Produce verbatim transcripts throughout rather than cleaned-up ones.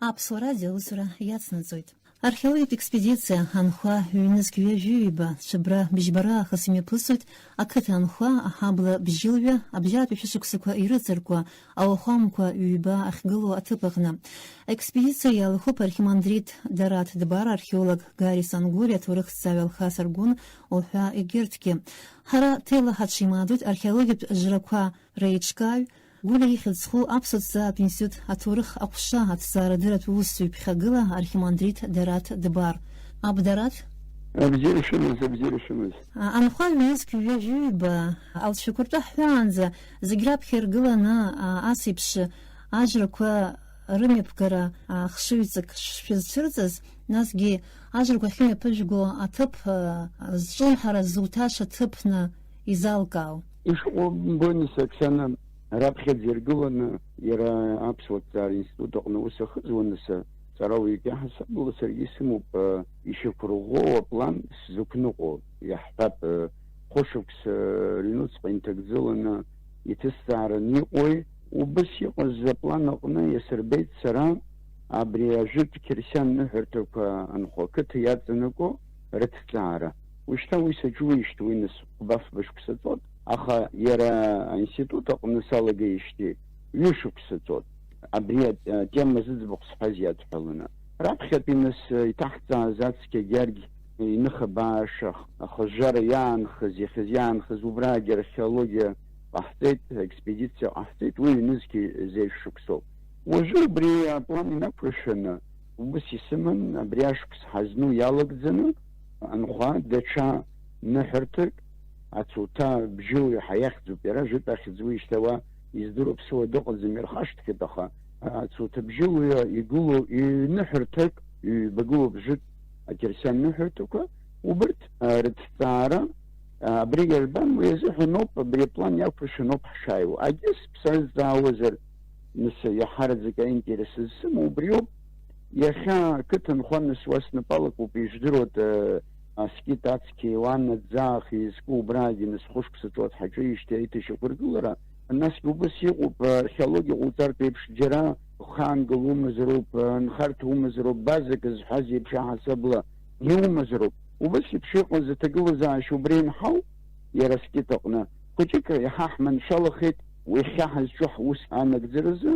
Аԥсуа радио аусура иацнаҵоит. Археологиатә експедициа анхәа ҩнызқь ҩажәи ҩба Цәыбра быжьбара аахыс имҩаԥысуеит ақыҭа анхәа, аҳабла бжьылҩа, абжьаратәи шәышықәсақәа ирыҵаркуа ауахәамақәа ҩба ахьгылоу аҭыԥ аҟны. Аекспедициа иалахәуп архимандрит Дараҭ Дбар, археолог Гари Сангури, аҭоурыхҭҵааҩ Алхас Аргәын уҳәа егьырҭгьы. Ҳара ҭелаҳа ҽеимаадоит археологиатә жрақәа реиҿкааҩ, Гәлиа ихьӡ зху аԥсуа ҭҵааратә институт аҭоурых аҟәша аҭҵаарадырратә усзуҩ ԥхьагыла архимандрит Дараҭ Дбар. Аб Дараҭ? Абзиара шәымаз, абзиара шәымаз. А, анхәа ҩнызқь ҩажәи ҩба алҵшәақәа ртәы ҳҳәаанӡа, зегь раԥхьа иргыланы, а, ас еиԥш ажрақәа рымҩаԥгара, а, хшыҩҵак шәызцәырҵыз, насгьы ажрақәа ахьымҩаԥыжәго аҭыԥ, а, зҿлымҳара зуҭаша ҭыԥны изалкаау? Ишыҟоу ббоит, нас, Оксана, раԥхьаӡа иргыланы, иара аԥсуа ҭҵаара институт аҟны аус ахыҵуан, нас, ҵарауаҩык иаҳасабала саргьы исымоуп, э, ишьақәырӷәӷәоу аплан сзықәныҟәо, иаҳҳәап, э, хәышықәса рыҩнуҵҟа инҭагӡыланы иҭысҵаараны иҟои, убыс иҟаз аплан аҟны иасырбеит сара абри ажәытә қьырсиан ныҳәарҭақәа анхәа ақыҭа иаҵанакуа рыҭҵаара. Ушьҭа уи саҿуижьҭеи, уи нас хәба-фба шықәса ҵуеит, аха иара аинститут аҟны салагеижьҭеи ҩышықәса ҵуеит. Абри атема зыӡбахә сҳәаз иадҳәаланы. Раԥхьатәи нас иҭаҳҵааз ацқьа Гьаргь иныха бааша ахыжжара иаанхаз, иахьаз иаанхаз, убраагьы археологиа ҟаҳҵеит, аекспедициа ҟаҳҵеит, уи ҩнызқьи зеижә шықәсоуп. Уажәы убри аплан инақәыршәаны, убыс исыман, абри ашықәс ҳазну иалагӡаны, анхәа даҽа ныҳәарҭак, ацуҭа бжьылҩа ҳәа иахьӡуп иара, жәытә ахьӡ уи ишьҭауа издыруа ԥсуа дыҟаӡам, ирхашҭхьеит, аха ацуҭа бжьылҩа игылоу ҩныҳәарҭак, ҩба гылоуп, жәытә ақьырсиан ныҳәарҭақәа, убырҭ, а, рыҭҵаара, а, абри иарбан, уи азыҳәан ауп, абри аплан иақәыршәаны ауп ҳшааиуа. Егьыс бсазҵаауазар, нас, иаҳараӡак аинтерес зсымоу убриоуп. Иахьа ақыҭанхәа, нас, уа снапалакуп, ижәдыруада, аскит ацқьеи уанаӡаахи изку убраагьы, нас, хәышықәса ҵуеит ҳаҿуижьҭеи аиҭашьақәыргылара. Насгьы убыс иҟоуп, археологиа ҟауҵартә еиԥш, џьара ухаангыл умазароуп, нхарҭа умазароуп, базак зҳәаз еиԥш аҳасабала иумазароуп. Убыс еиԥш иҟаз аҭагылазаашьа убра инҳау, иара аскит аҟны. Хәыҷык иаҳа ҳманшәалахеит, уи иахьа ҳазҿу ҳус анагӡаразы.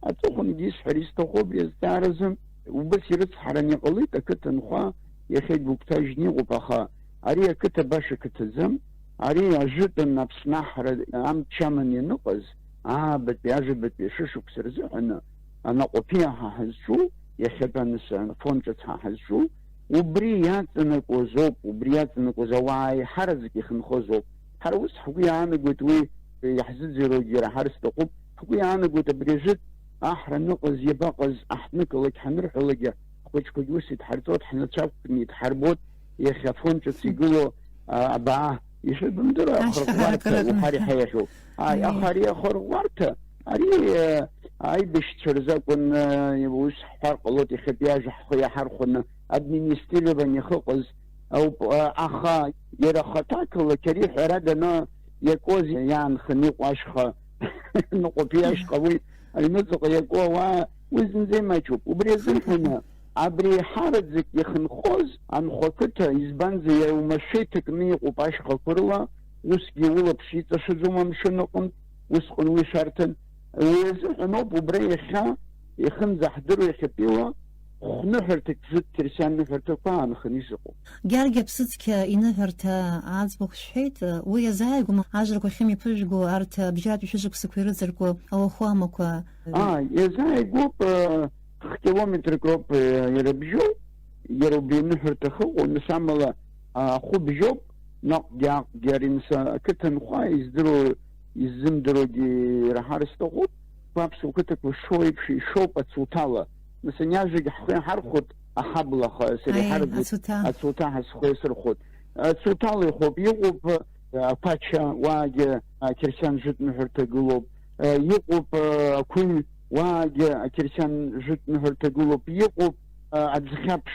Аҵыхәангьы исҳәар исҭаху абри азҵааразы, убыс ирыцҳараны иҟалеит, ақыҭанхәа иахьагь угәҭажьны иҟоуп, аха ари ақыҭа баша қыҭаӡам, ари ажәытәан Аԥсны аҳра амч аман ианыҟаз, аабатәи, ажәабатәи шәышықәса рзыҳәаны, анаҟәаԥиа ҳа ҳазҿу, иахьатәи аныс афон ҿыц ҳа ҳазҿу, убри иаҵанакуаз ауп, убри иаҵанакуаз ауаа еиҳараӡак ихынҳәуаз ауп. Ҳара ус ҳгәы иаанагоит, уи иаҳзыӡырҩуагьы ираҳар сҭахуп, ҳгәы иаанагоит абри ажәытә аҳра аныҟаз, иабаҟаз, аҳҭнықалақь ҳанырҳәалакгьы, ҳхәыҷқәагьы ус идҳарҵоит, ҳнацәақәкны идҳарбоит, иахьа афон ҿыц игылоу, а, абаа, ишәыбымдыруа, ашьха ахырӷәӷәарҭа, ҳаракыратә уҳәар иаҳа иахьоу. Ааи, аха ари ахырӷәӷәарҭа, ари, а, аибашьцәа рзы акәын, а, ус ҳҳәар ҟалоит, иахьатәи ажәа ҳхы иаҳархәаны, администрирование ахьыҟаз ауп, а, аха иара ахаҭа ақалақь ари ҳәарада аны иакуаз иаанханы иҟоу ашьха ныҟәаԥиа ашьха уи аҩныҵҟа иаку ауаа, уи зынӡа имаҷуп. Убри азыҳәаны абри еиҳараӡак ихынҳәуаз анхәа ақыҭа, избанзар, иара уамашәа иҭакны иҟоуп ашьхақәа рыла, усгьы улаԥш иҵашәаӡом амшын аҟынтә, усҟан уи шәарҭан. Уи азыҳәан ауп убра иахьа ихынӡаҳдыруа иахьатәиуа хәныҳәарҭак, зыҭ қьырсиан ныҳәарҭақәа аанханы изыҟоу. Гьаргь аԥсыцқьа иныҳәарҭа аӡбахә шәҳәеит, уи иазааигәоума ажрақәа ахьымҩаԥыжәго арҭ абжьаратәи шәышықәсақәа ирыҵаркуа ауахәамақәа? Аа, иазааигәоуп, э, хә-километрак роуп, э, иара бжьоу, иара убри аныҳәарҭа ахьыҟоу, нас амала, а, ахәы бжьоуп, наҟгьы-ааҟгьы ари, нас, ақыҭанхәа издыруа, иззымдыруагьы ираҳар сҭахуп, аԥсуа қыҭақәа шоу еиԥш ишоуп ацуҭала. Нас ани ажәагь ҳхы иаҳархәоит аҳабла, аха сара Аиеи, иҳарӡуеит ацуҭа. Ацуҭа ҳәа схы иасырхәоит. Ацуҭала иҟоуп, иҟоуп, а, ақәача, уаагьы, а, қьырсиан жәытә ныҳәарҭа гылоуп, а, иҟоуп, а, ақәыҩ, уаагьы ақьырсиан жәытә ныҳәарҭа гылоуп, иҟоуп, а, аӡхьаԥш,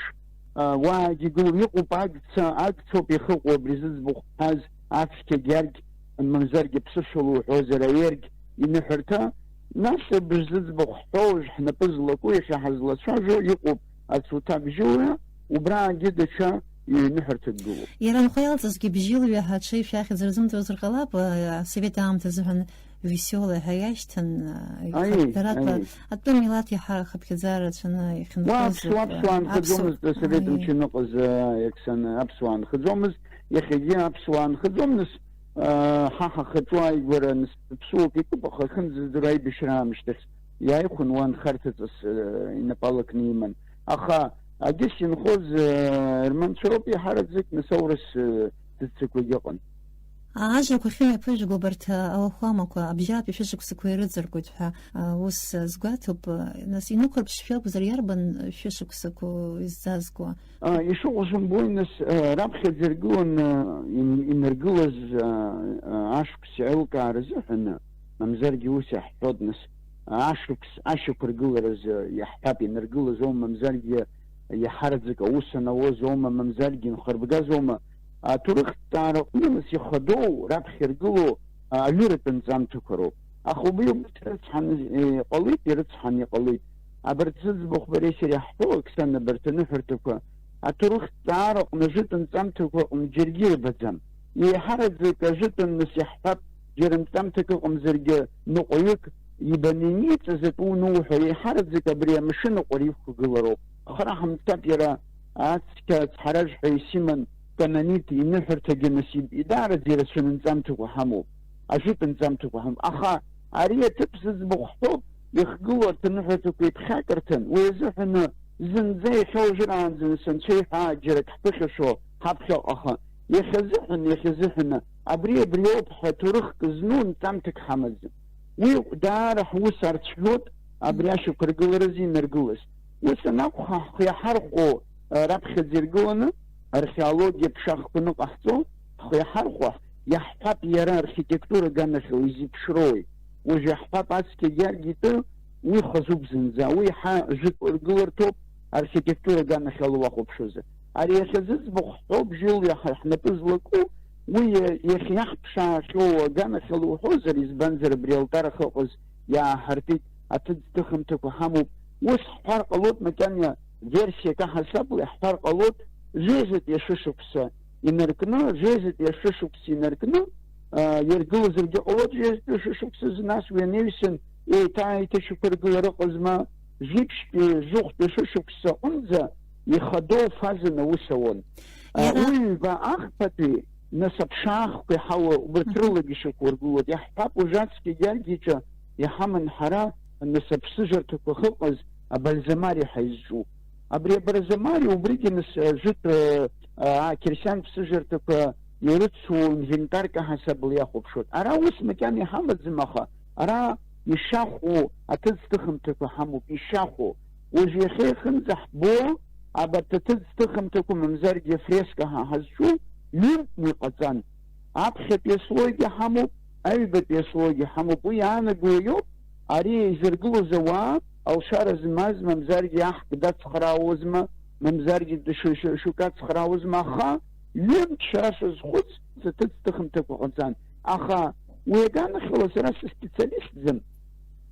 а, уаагьы гылоуп, иҟоуп агца, агцоуп иахьыҟоу абри зыӡбахә ҳҳәаз ацқьа Гьаргь, мамзаргьы ԥсышәала уҳәозар, аергь иныҳәарҭа, Нас абжь зыӡбахә ҳҳәоу, ҳнапы злаку, иахьа ҳазлацәажәо иҟоуп ацуҭа бжьыла, убраагьы даҽа ҩныҳәарҭак гылоуп. Иара анхәа иалҵызгьы бжьылҩа ҳәа аҽеишәа ахьӡ рзымдыруазар ҟалап, а, асовет аамҭа азыҳәан весёлая ҳәа иашьҭан, а, Аиеи, ихатәаратәа аиеи. Атәым милаҭ иаҳа хыԥхьаӡара рацәаны Уа иахьынхоз, аԥсуа, а, аԥсуаа аԥсуа-, нхаӡомызт асовет аиеи. Мчы аныҟаз, а, иаԥсаны аԥсуаа нхаӡомызт, иахьагьы аԥсуаа нхаӡом, нас, а, ҳа ҳахаҿу ааигәара, нас, ԥсуак итәуп, аха ахьынӡадыру аибашьра аамышьҭахь иааихәан, уа нхарҭаҵас, а, инапы алакны иман. Аха агьыс инхоз, а, ерманцәа роуп, иаҳараӡак, нас, аурыс, а, ҭыӡшәақәагьы ыҟан. Ажрақәа ахьымҩаԥыжәго абарҭ ауахәамақәа абжьаратәи шәышықәсақәа ирыҵаркуеит ҳәа, а, ус, а, сгәаҭоуп. Нас, инықәырԥшшәа акәзар, иарбан шәышықәсақәоу изҵазкуа? А, ишыҟоу сымбои, нас, а, раԥхьаӡа иргыланы ин-, инаргылаз, а, а, ашықәс еилкаара азыҳәаны, мамзаргьы ус иаҳҳәоит, нас, ашықәс ашьақәыргыларазы иаҳҳәап, инаргылаз аума, мамзаргьы иаҳараӡак аус анауаз аума, мамзаргьы инхырбгаз аума, аҭоурыхҭҵаара аҟны, нас, ихадоу, раԥхьа иргылоу, а, аҩыратә нҵамҭақәа роуп. Аха убри убырҭ рыцҳаны, э, иҟалеит, ирыцҳаны иҟалеит. Абарҭ зыӡбахә бареи сареи иаҳҳәо, Оксана, абарҭ аныҳәарҭақәа аҭоурыхҭҵаара аҟны ажәытә нҵамҭақәа аҟны џьаргьы ирбаӡам. Еиҳараӡак ажәытәан, нас, иаҳҳәап, џьара нҵамҭак ыҟамзаргьы, ныҟәаҩык ибаны иниҵаз акы унуҳәа, еиҳараӡак абри амашьына ҟәара иқәгылароуп. Хара ҳамҭап, иара ацқьа ацҳаражәҳәа исиман, Кананит иныҳәарҭагьы, нас, иб-, идаараӡа ирацәаны нҵамҭақәа ҳамоуп, ажәытә нҵамҭақәа ҳамоуп. Аха ари аҭыԥ зыӡбахә ҳҳәоуп, ихгылоу арҭ аныҳәарҭақәа иԥхьакырҭан, уи азыҳәаны зынӡа иахьа уажәраанӡа, нас, анцәа иҳәаа џьарак ҳԥыхьашәо ҳаԥхьаҟа, аха иахьазыҳәан, иахьазыҳәаны, абри, абриоуп ҳәа ҭоурыхк зну нҵамҭак ҳамаӡам. Уи даара ҳус арцәгьоуп, абри ашьақәыргыларазы инаргылаз. Ус анакәха, ҳхы иаҳархәо, а, раԥхьаӡа иргыланы, археологиа ԥшахқәа ныҟаҳҵо, ҳхы иаҳархәа, иаҳҳәап, иара архитектура аганахьала изеиԥшроуи. Уажә иаҳҳәап, ацқьагьы иаргьы итәы, уи хазуп зынӡа, уи иаҳа жәытә ргыларҭоуп, архитектура аганахьала уахәаԥшуазар. Ари иахьа зыӡбахә ҳҳәо бжьыла иаҳа ҳнапы злаку, уи иа-, иахьа иаҳԥшаахьоу аганахьала уҳәозар, избанзар, абри алтар ахьыҟаз иааҳартит, аҭыӡҭыхымҭақәа ҳамоуп. Ус ҳҳәар ҟалоит, макьана версиак аҳасабала иаҳҳәар ҟалоит, жәеизатәи ашәышықәса инаркны, жәеизатәи ашәышықәса инаркны, а, иргылазаргьы ҟалоит, жәеизатәи ашәышықәса азы, нас уи анаҩсан еиҭа-еиҭа шьақәыргылара ыҟазма, жәиԥшьтәи, жәохәтәи ашәышықәса аҟынӡа ихадоу фазан аус ауан. А, Иара уи ҩба ахԥатәи, нас аԥшаахқәа иҳауа, убарҭ Мгм. рылагьы шьақәыргылоит. Иаҳҳәап, уажәы ацқьагьы аргьы ҿа иҳаман ҳара, нас аԥсыжырҭақәа ахьыҟаз, абальзамари ҳәа изҿу. Абри абальзамари убригьы, нас, а, жәытә, а, а, ақьырсиан ԥсыжырҭақәа ирыцу инвентарк аҳасабала иахәаԥшуеит. Ара ус макьана иҳамаӡам, аха ара ишахәо аҭыӡҭыхымҭақәа ҳамоуп, ишахәо. Уажә иахьа ихынӡаҳбо, абарҭ аҭыӡҭыхымҭақәа, мамзаргьы афреска ҳәа ҳазҿу, ҩынтәны иҟаҵан. Аԥхьатәи аслойгьы ҳамоуп, аҩбатәи аслойгьы ҳамоуп. Уи иаанаго иоуп, ари изыргылоз ауаа, алшара змаз, мамзаргьы аҳк дацхраауазма, мамзаргьы дшышәкы ацхраауазма, аха ҩынтә шәара шәазхәыц, аҭыӡҭыхымҭақәа ҟаҵан. Аха уи аганахьала сара сыспециалистӡам.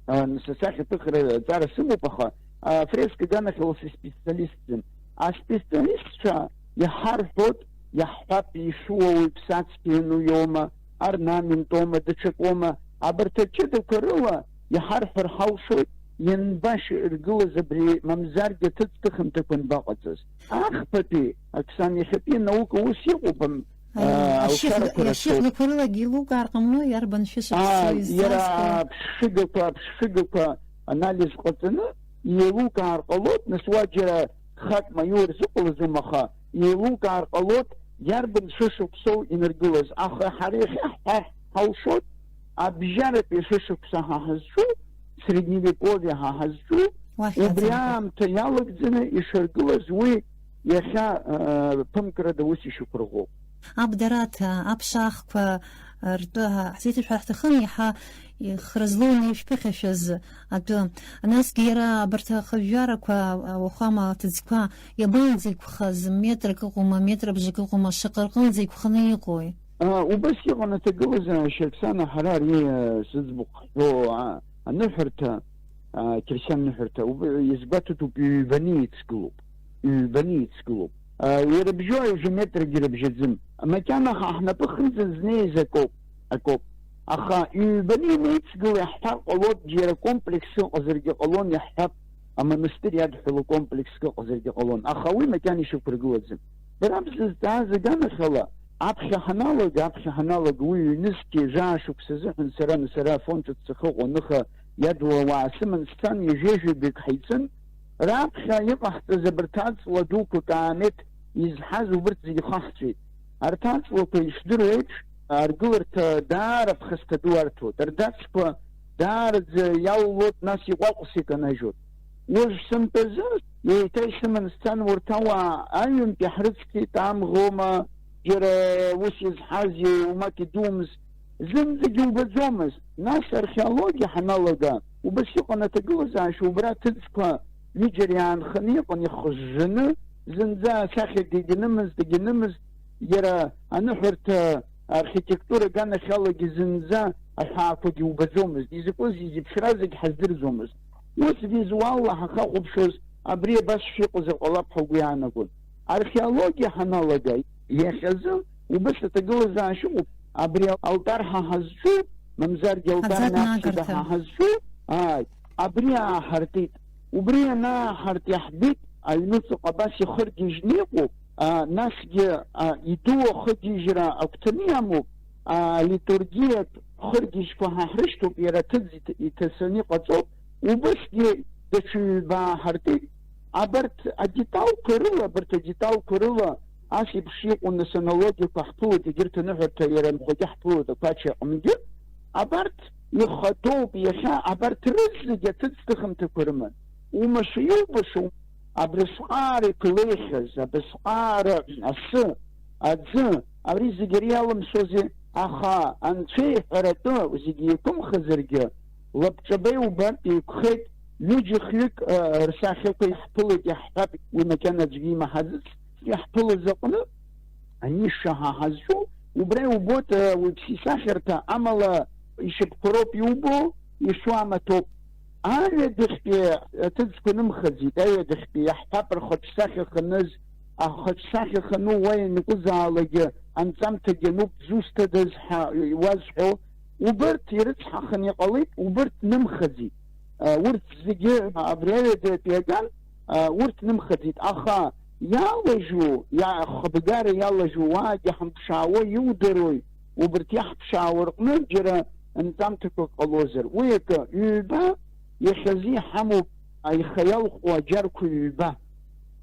А, нас асахьаҭыхра аҵара сымоуп, аха афреска аганахьала сыспециалистӡам. Аспециалистцәа иҳарҳәоит, иаҳҳәап, ишәуа уаҩԥс ацқьа иану иоума, орнаментоума, даҽакоума, абарҭ аҷыдақәа рыла иҳарҳәар ҳалшоит, ианбашьа иргылаз абри, мамзаргьы аҭыӡҭыхымҭақәа анбаҟаҵаз. Ахԥатәи, Оксана, иахьатәи анаука ус иҟоуп, ам, Аиеи, а, ашьыхь-, алшарақәа рацәоуп. Ашьыхьӡқәа рылагьы еилукаар ҟамло, иарбан шәышықәса А, иара изҵазкуа? Аԥшшәыгақәа, аԥшшәыгақәа анализ ҟаҵаны, еилукаар ҟалоит, нас уа џьара хак маиу рзыҟалаӡом, аха еилукаар ҟалоит, иарбан шәышықәсоу инаргылаз, аха ҳара иахьа ҳҳәар ҳалшоит, абжьаратәи шәышықәса ҳа ҳазҿу, средневековье ҳа ҳазҿу, Уахь убри аҵанакуа. Аамҭа иалагӡаны ишаргылаз уи иахьа, э, ԥымкрада ус ишьақәырӷәӷәоуп. Абдараҭа, аԥшаахқәа ртәы ҳзеиҭашәҳәар ҳҭахын, иаҳа хра злоу ишәԥыхьашәаз атәы. Насгьы иара абарҭ ахыжәжәарақәа, ауахәама аҭыӡқәа иабанӡа иқәхаз, метрак ыҟоума, метра бжак ыҟоума, шаҟа рҟынӡа иқәханы иҟои? А, убас иҟан аҭагылазаашьа, Оксана, ҳара ари, а, зыӡбахә ҳҳәо, а, аныҳәарҭа, а, қьырсиан ныҳәарҭа, уб-, изгәаҭатәуп, ҩбаны еицгылоуп, ҩбаны еицгылоуп. А, ирыбжьоу ҩажәа метрагьы рыбжьаӡым. Макьана ҳа ҳнапы хымҵын знеиз акоуп, акоуп. Аха ҩбаны инеицгыло иаҳҳәар ҟалоит, џьара комплекс ыҟазаргьы ҟалон, иаҳҳәап, амонастыр иадҳәало комплекск ыҟазаргьы ҟалон, аха уи макьана ишьақәыргылаӡам. Бара бзызҵааз аганахьала, аԥхьа ҳаналага, аԥхьа ҳаналага, уи ҩнызқьи жәаа шықәса азыҳәан сара, сара афонд ҿыц сахьыҟоу аныха иадуа уаа сыман сцан, ҩажәеи жәаҩык ҳаицын, раԥхьа иҟаҳҵаз абарҭ аҵла дуқәа каамеҭ изҳаз убырҭ зегьы хаҳҵәеит. Арҭ аҵлақәа ишдыру еиԥш, аргыларҭа даара ԥхасҭа ду арҭоит. Рдацқәа даараӡа иалалоит, нас иҟәаҟәса иканажьуеит. Уажә сынтәазы, еиҭа исыман сцан, урҭ ауаа аҩынтә иаҳрыцқьеит, амӷома, џьара ус изҳаз иумак идумз, зынӡагьы убаӡомызт. Нас археологиа ҳаналага, убас иҟан аҭагылазаашьа, убра аҭыӡқәа ҩыџьара иаанханы иҟан, ихыжжаны, зынӡа асахьагьы дагьнымызт, дагьнымызт, иара аныҳәарҭа архитектура аганахьалагьы зынӡа аҳәаақәагьы убаӡомызт, изакәыз, изеиԥшраз зегь ҳаздырӡомызт. Ус визуалла ҳахахәаԥшуаз, абри абас шәыҟазар ҟалап ҳәа угәы иаанагон. Археологиа ҳаналага, иахьазы убыс аҭагылазаашьа ыҟоуп, абри алтар ҳа ҳазҿу, мамзаргьы алтар Аӡатә нагшәада нагырҭа. Ҳа ҳазҿу, ааи, абри ааҳартит. Убри ианааҳарт иаҳбеит, аҩныҵҟа абас ихыргьежьны иҟоуп, а, насгьы, а, иду ахыгьежьра агәҭаны иамоуп, а, алитургиатә хыргьежьқәа ҳа ҳрышьҭоуп, иара аҭыӡ иҭ-, иҭасаны иҟаҵоуп, убысгьы даҽа ҩба ааҳартит. Абарҭ адеталқәа рыла, абарҭ адеталқәа рыла ас еиԥш иҟоу, нас, аналогиақәа ҳԥылоит, егьырҭ аныҳәарҭа иара анхәагьы ҳԥылоит ақәача аҟынгьы. Абарҭ ихадоуп иахьа, абарҭ рызегь аҭыӡ ҭыхымҭақәа рыман. Умаша иубаша, абрысҟаара иԥылеихьаз, абрысҟаара асы, аӡы, абри зегь иара иалымсузи, аха анцәа иҳәаратәы зегь еиқәымхазаргьы, лабҿаба иубартә еиқәхеит, ҩыџьа-хҩык, ы, рсахьақәа иаҳԥылеит, иаҳҳәап, уи макьана аӡәгьы имаҳаӡац, иаҳԥылаз аҟны, аниша ҳа ҳазҿу, убра иубоит, ы, уаҩԥсы исахьарҭа, амала ишьапқәа роуп иубо, ишуа амаҭәоуп. Аҩадахьтәи аҭыӡқәа нымхаӡеит, аҩадахьтәи иаҳҳәап, рхаҿсахьа ханыз, ахаҿсахьа хану уа ианакәызаалакгьы анҵамҭагьы ануп, зусҭадаз ҳәа иуазҳәо, убырҭ ирыцҳаханы иҟалеит, убырҭ нымхаӡеит. Ы, урҭ зегьы абри аҩадатәи аган, ы, урҭ нымхаӡеит, аха иалажьу, иа-, ахыбгара иалажьу уаагьы ҳамԥшаауа иударои, убырҭ иаҳԥшаауа рҟны џьара нҵамҭақәак ҟалозар. Уи акы, ҩба, иахьазы иҳамоуп, аиха иалху аџьарқәа ҩба.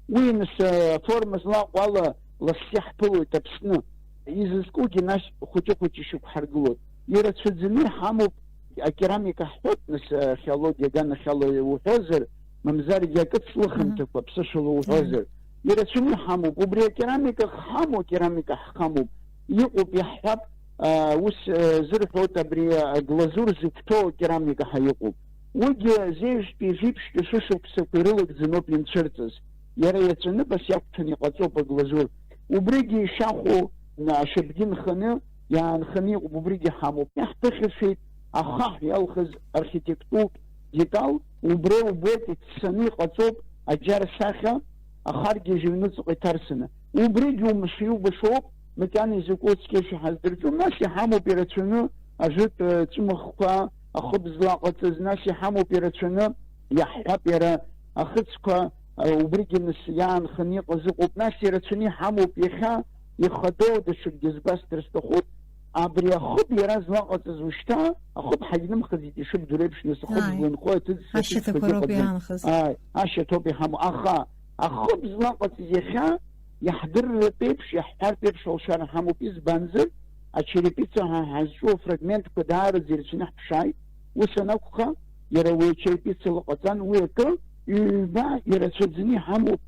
Уи, нас, аформа злаҟоу ала лассы иаҳԥылоит Аԥсны. Изызкугьы, нас, хәыҷы-хәыҷы ишьақәҳаргылоит. Ирацәаӡаны иҳамоуп, акерамика ҳҳәоит, нас, археологиа аганахьала уҳәозар, мамзаргьы акыц лыхымҭақәа, аԥсышәала уҳәозар. Ирацәаны иҳамоуп, убри акерамика ҳхамоу, акерамика ҳхамоуп. Иҟоуп, иаҳҳәап, а, ус, а, зырҳәоит, абри аглазур зықәҭоу акерамика ҳа иҟоуп. Уигьы зеижәтәи жәиԥшьтәи шәышықәсақәа ирылагӡаноуп инцәырҵыз. Иара иаҵәаны абас иақәҭәаны иҟаҵоуп аглазур. Убригьы ишахәо, на, ашьапгьы нханы, иаанханы иҟоуп, убригьы ҳамоуп. Иаҳԥыхьашәеит ахаҳә иалхыз архитектуратә детал, убри убоит, иҭцаны иҟаҵоуп аџьар сахьа, ахаргьежь аҩныҵҟа иҭарсны. Убригьы умшәа иубашоуп, макьана изакәу цқьа шәҳаздырӡом. Нас иҳамоуп ирацәаны ажәытә, э, ҵәымӷқәа, ахыб злаҟаҵаз, нас иҳамоуп ирацәаны, иаҳҳәап, иара ахыцқәа, э, убригьы нас иаанханы иҟаз ыҟоуп. Нас ирацәаны иҳамоуп иахьа ихадоу даҽакгьы згәасҭар сҭахуп. Абри ахыб иара злаҟаҵаз ушьҭа, ахыб ҳагьнымхаӡеит, ишыбдыруеиԥш, нас ахыб Ааи. Злынхо аҭыӡ Ашьаҭақәа роуп иҟаӡам. Иаанхаз. Ааи, ашьаҭоуп иҳамоу. Аха ахыб злаҟаҵаз иахьа иаҳдырратә еиԥш, иаҳҳәартә еиԥш алшара ҳамоуп, избанзар, ачерепица ҳәа ҳазҿу афрагментқәа даараӡа ирацәаны ҳԥшааит. Ус анакәха, иара уи ачерепица лаҟаҵан, уи акы, ҩба ирацәаӡаны иҳамоуп,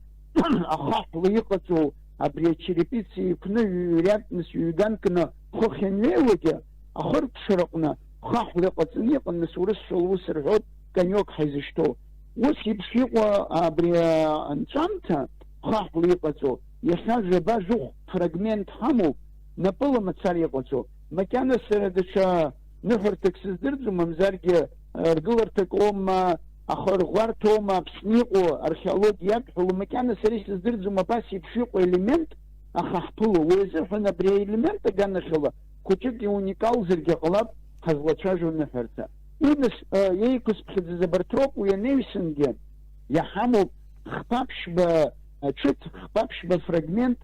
ахаҳәла иҟаҵоу абри ачерепица еиқәны ҩ-, ҩриартә, нас ҩганкны хыхь ианҩеиуагьы, ахыркәшараҟны хаҳәла иҟаҵаны иҟан, нас урысшәала ус рҳәоит, конек ҳаизышьҭоу. Ус еиԥш иҟоу абри, а, анҵәамҭа хаҳәла иҟаҵоу, иахьа жәаба-жәохә фрагмент ҳамоуп, напыла мацара иҟаҵоу. Макьана сара даҽа ныҳәарҭак сыздырӡом, мамзаргьы ргыларҭак оума, ахырӷәӷәарҭа оума Аԥсны иҟоу археологиатә ҳәа, макьана сара исыздырӡом абас еиԥш иҟоу елемент, аха ҳԥыло. Уи азыҳәан абри аелемент аганахьала хәыҷык иуникалзаргьы ҟалап ҳазлацәажәо аныҳәарҭа. Уи нас, э, еиқәысԥхьаӡаз абарҭ роуп, уи анаҩсангьы иаҳамоуп хԥа-ԥшьба, э, ҽыҭ, хԥа-ԥшьба фрагмент,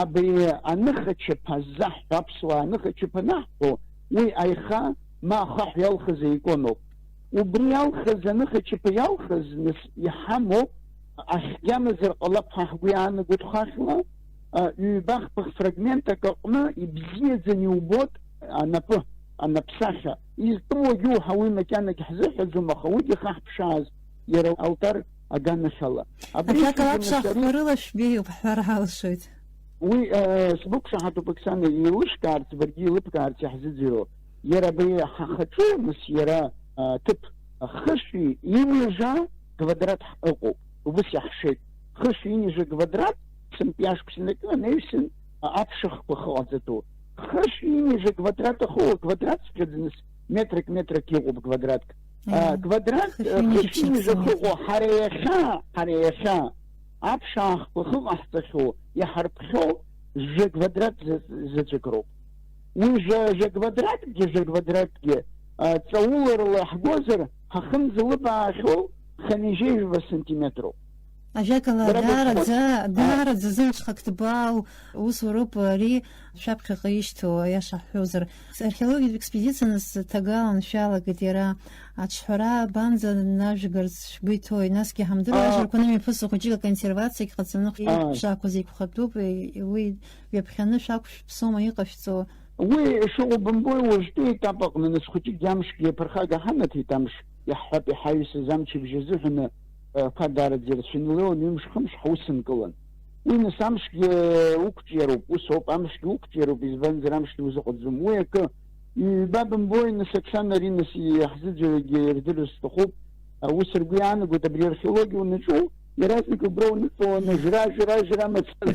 абри аныхачаԥа ззаҳҳәо, аԥсуаа аныхачаԥа анаҳҳәо, уи аиха ма ахаҳә иалхыз аиконоуп. Убри иалхыз, аныхачаԥа иалхыз, нас, иҳамоуп, ахьгьамазар ҟалап ҳәа ҳгәы иаанагоит хахьла, а, ҩба-хԥа фрагментак аҟны ибзиаӡаны иубоит анапы, анапсахьа. Изтәу уажәы уаҳа уи макьанагь ҳзыҳәаӡом, аха уигьы хаҳԥшааз иара алтар аганахьала. Абри Аҳәак ала сиӡбаны аԥшаахқәа сари-, рыла шәбеиоуп ҳәа раҳалшоит. Уи, э, сбықәшаҳаҭуп, Оксана, еилышкаарц, баргьы еилыбкаарц иаҳзыӡырҩуа. Иара абри ҳахаҿы, нас, иара, э, ҭыԥ хышәи ҩажәа квадрат ҳ-, ыҟоуп. Убыс иаҳшеит. Хышәи ҩажәа квадрат, сынтәи ашықәс инаркны анаҩсан, а, аԥшахқәа хыҟаҵатәу. Хышәи ҩажәа квадрат ахоу, квадратҵәҟьа, нас, метрак, метрак иҟоуп квадратк. А, Аиеи. Квадрат, Хышәи э, ҩажәа хышәи ҩажәа ԥшьынҩажәа хыҟоу, ҳара иахьа, ҳара иахьа аԥшаахқәа ахьыҟаҳҵахьоу, иҳарԥхьоу жәа квадрат за-, заҵәык роуп. Уи жәа, жәа квадратгьы, жәа квадратгьы, а, ҵауларала ҳгозар, ҳахьынӡалыбаахьоу хынҩажәи жәаба сантиметроуп. Ажәакала, Дара даараӡа, дазхәыц-, а. Даараӡа зымҽхак ҭбаау усуроуп ари шәаԥхьаҟа ишьҭоу, аиаша ҳҳәозар. Археологиатә експедициа нас ҭагалан шәалагеит, иара аҿҳәара абанӡа нажәгарц шәгәы иҭои? Насгьы ҳамдыруа, а, ажрақәа анымҩаԥысуа хәыҷык аконсервациагь ҟаҵаны, а, ԥшаақәа зегь хәатәуп, уи ҩаԥхьаны шәақәшәыԥсома иҟашәҵо? Уи шыҟоу бымбои, уажәтәи аетап аҟны, нас, хәыҷыкгьы амшгьы иаԥырхага ҳанаҭеит, амш иаҳҳәап, иҳаҩсыз амчыбжь азыҳәаны, э, қәа даараӡа ирацәаны илеиуан, ҩымш-хымш ҳаус нкылан. Уи, нас, амшгьы уқәҿиароуп, ус ауп, амшгьы уқәҿиароуп, избанзар, амшгьы узыҟаҵом. Уи акы, ҩба бымбои, нас, Оксана, ари, нас, иаҳзыӡырҩуагьы ирдырыр сҭахуп. Аус ргәы иаанагоит, абри археологиа уанаҿу, иаразнак убра уныҵаланы, жра, жра, жра мацара.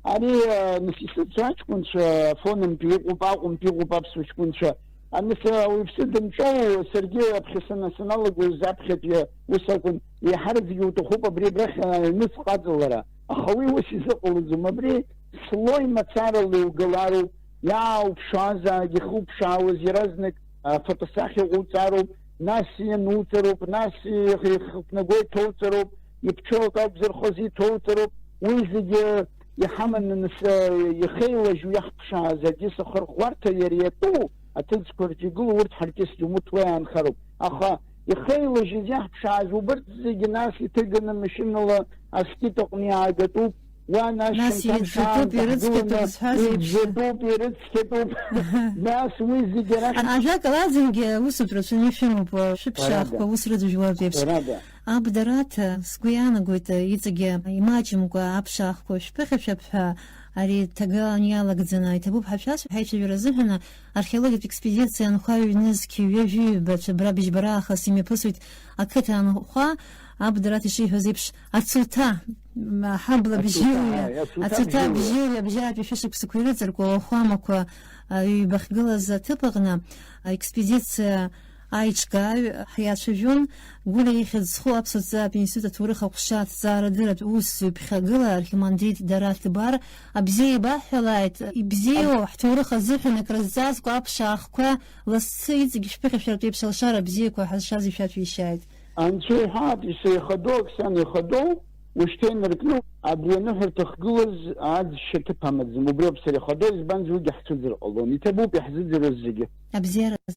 Ари, а, нас, исыцу аҷкәынцәа, Афонынтәи иҟоуп, Аҟәантәи иҟоуп аԥсуа ҷкәынцәа. Аныс, а, уаҩԥсы дымҿоу, саргьы аԥхьа сана-, саналагоз аԥхьатәи ус акәын, еиҳараӡагьы уҭахуп абри абрахь, а, аҩныҵҟа аҵалара. Аха уи ус изыҟалаӡом, абри слой мацарала иугалароуп, иаауԥшаазаагь ихуԥшаауаз иаразнак, а, фотосахьа ҟауҵароуп, нас иануҵароуп, нас ихықәнаго иҭоуҵароуп, иԥҽоу акы акәзар хазы иҭоуҵароуп, уи зегьы иҳаманы нас, а, ихеилажьу иаҳԥшааз аӡиас ахырӷәӷәарҭа иара иатәу аҭыӡқәа рҿы игылоу урҭ ҳаркьысӡом, урҭ уа иаанхароуп. Аха ихеилажьыз иаҳԥшааз убарҭ зегьы нас иҭыганы машьынала аскит аҟны иаагатәуп. Уа нас Нас шьанҭан иӡатәуп, шаанӡа ирыцқьатәуп ҳгыланы зҳәаз еиԥш. Иӡатәуп, ирыцқьатәуп. Нас уи зегьы арахь А-, ажәакала, аӡынгьы аусутә рацәаны ишәымоуп, шәыԥшаахқәа Ҳәарада. Ус рыӡәӡәуартә еиԥш. Ҳәарада. Аб Дараҭ, сгәы иаанагоит, иҵегьы имаҷымкәа аԥшаахқәа шәԥыхьашәап ҳәа, ари ҭагалан иалагӡаны иҭабуп ҳәа шәасҳәеит, ҳаицәажәара азыҳәан археологиатә експедициа анхаҩ ҩнызқь ҩажәи ҩбацәа абра быжьбара аахыс имҩаԥысуеит ақыҭа анхәа, аб Дараҭ ишиҳәаз еиԥш, ацуҭа, м, аҳабла Ацуҭа, бжьыҩ, аи, ацуҭа ацуҭа бжьыҩ. Бжьыҩ абжьаратәи шәышықәсақәа ирыҵаркуа ауахәамақәа, а, ҩба ахьгылаз аҭыԥ аҟны, аекспедициа аиҿкааҩ ҳиацәажәон, Гәыра ихьӡ зху аԥсуа ҭҵааратә институт аҭоурых аҟәша аҭҵаарадырратә усзуҩ ԥхьагыла архимандрит Дараҭ Дбар, абзиа ибаҳҳәалааит, ибзиоу ҳҭоурых азыҳәан акрызҵазкуа аԥшаахқәа лассы иҵегь шәԥыхьашәартә еиԥш алшара бзиақәа ҳазшаз ишәаҭәеишьааит. Анцәа иҳәаат, исеихадоу, Оксана ихадоу, ушьҭа инаркны, абри аныҳәарҭа ахьгылаз аӡшьа ҭыԥ амаӡам. Убри ауп сара ихадоу, избанзар, уигьы ҳцәыӡыр ҟалон. Иҭабуп иаҳзыӡырҩуаз зегьы. Абзиараз.